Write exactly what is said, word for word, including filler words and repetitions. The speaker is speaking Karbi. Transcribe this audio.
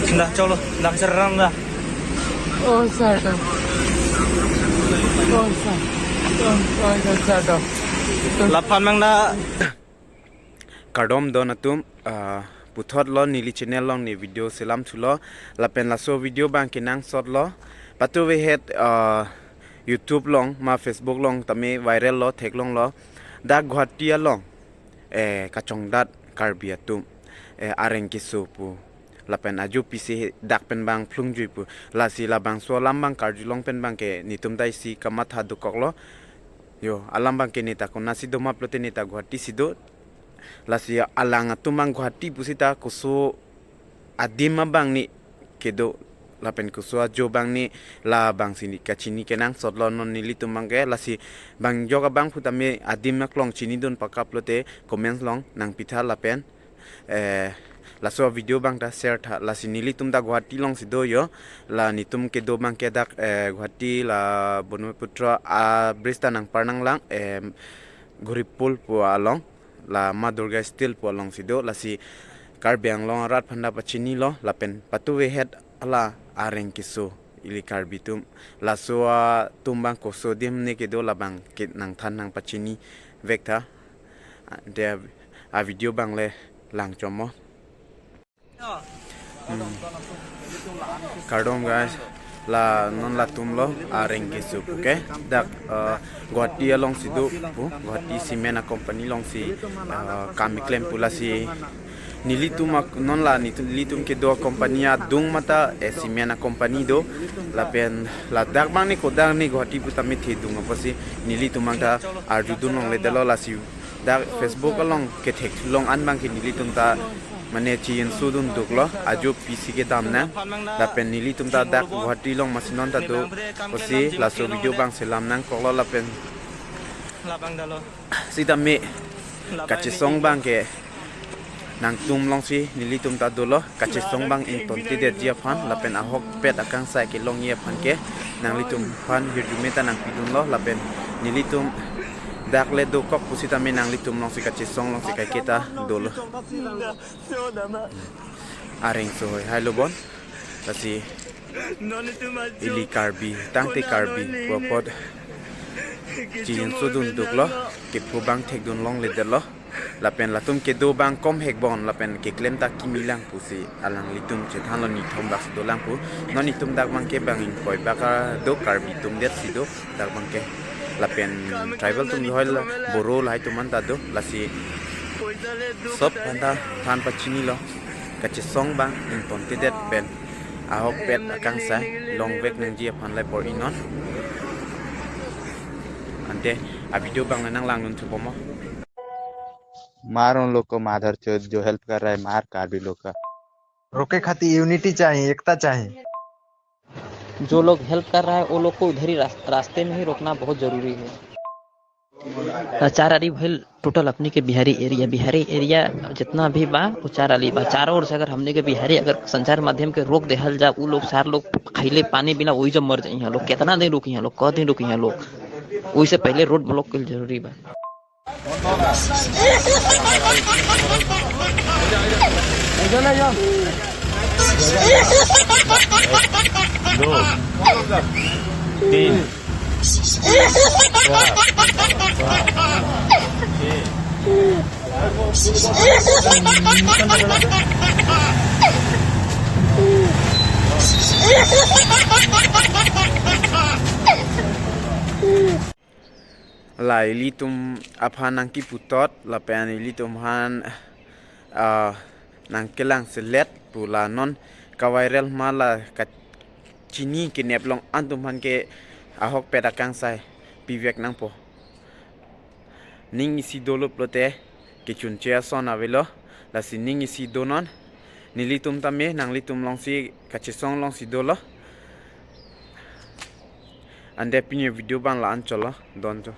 Dah, cholo, dah serang dah. Oh, sir. Oh, sir. Oh, oh, sir. Laphan mang dah. Kardom don atum, ah, puthot lo neli channel along ne video selam thulo, lapen laso video abang kenangsot lo, patuve het, ah, YouTube along, ma Facebook along tame viral lo, theklong lo, dak Guwahati along, eh, kachongdat Karbi atum, eh, areng keso pu. Lapen ajo pisi dak pen abang phlungjui pu. Lasi labangso alam abang karjulong pen abang ke netum ta isi kamatha dokok lo. Yo, alam abang ke neta konatsi doma pulote neta Guwahati si do. Lasi alang atum abang Guwahati pusita koso adim abang ni kedo. Lapen koso ajo abang ni labang si ni kachini kenangsot lo non nelitum abang ke. Lasi bang jok abang pu tame adim aklong chinidun pakap lote comments along nangpitha lapen eh, laso video abang ta share tha, lasi nelitum ta Guwahati along si do yo, la netum kedo abang ke dak, eh, Guwahati la Brahmaputra a bridge ta nangpar nanglang, eh, Ghuripul pu along, la Ma Durga Steel pu along si do, lasi Karbi Anglong arat aphan ta pachini lo, lapen patuve het hala areng keso ili Karbi atum, laso atum abang koso adim ne kedo labang ke nangthan nangpachini vek tha. Ante a video abang le lang chomo. Hmm. Kardom guys, la non latum lo areng keso pu ke. Dak, eh, Guwahati along si do pu, Guwahati cement a company along si, eh, kam keklem pu, lasi nelitum ak-, non la nelitum kedo a company adung mate, eh, cement a company do, lapen ladak abang ni kodak ni Guwahati pu tame thedung apotsi nelitum abang ta arjudun longledetlo, lasi dak Facebook along kethek thulong an abang ke nelitum ta mane chijinso dun doklo, ajo pisi kedam nang, lapen nelitum ta dak Guwahati along masi non ta do, apotsi laso video abang selam nangkoklo lapen sitame kachesong abang ke nangtum along si nelitum ta dolo, kachesong abang ingtontedetji aphan lapen ahokpet akangsai kelongji aphan ke nanglitum aphan hirjume ta nangpidunlo lapen nelitum dak le dokok pusitame nanglitum along si kachesong along si kaiketa dolo. Areng sohoi hai lo bon. Lasi ili Karbi, tangte Karbi pu apot chijinso dun doklo, kepho abang thekdun longledetlo. Lapen latum kedo abang komhek bon, lapen keklem ta kimi lang pusi alanglitum chethanlo, nithom bak si dolang pu. Non itum dak abang ke bang ingkoi bak a do, Karbi atum det si do dak abang ke. Lapen tribal atum hoi la Boro lahai atum an ta do, lasi sob aphan ta than pachinilo. Kachesong abang ingtontedet pen ahokpet akangsai longvek nangji aphan le bor-inon. Ante a video abang le nanglangdun thupo mo. मार उन लोग को माधर चोद जो हेल्प कर रहा है, मार कार्बी लोग का। रोके खातिर यूनिटी चाहिए, एकता चाहिए। जो लोग हेल्प कर रहा है वो लोग को उधर ही रास-, रास्ते में ही रोकना बहुत जरूरी है। अ, चार आली भइल टोटल अपने के बिहारी एरिया, बिहारी एरिया जितना भी बा वो चार आली बा। चारों ओर से अगर हमने के बिहारी अगर संचार माध्यम के रोक देहल जा, उ लोग चार लोग खैले पानी बिना वही जब मर जाइए लोग, कितना दिन रुकी हैं लोग, क दिन रुकी हैं लोग, वही से पहले रोड ब्लॉक के जरूरी बा। दो, तीन, चार, पाँच, छः। La ilitum aphan nangkiputot lapen ilitum aphan, ah, nangkelang selet pu la non kaviral ma la kachini kenep long atum aphan ke ahokpet akangsai pivek nangpo. Ning isi dolo pulote kechunche ason avelo, lasi ning isi donon. Nelitum tame nanglitum alongsi kachesong alongsi dolo. Ante pini video abang la-an cholo, don cho.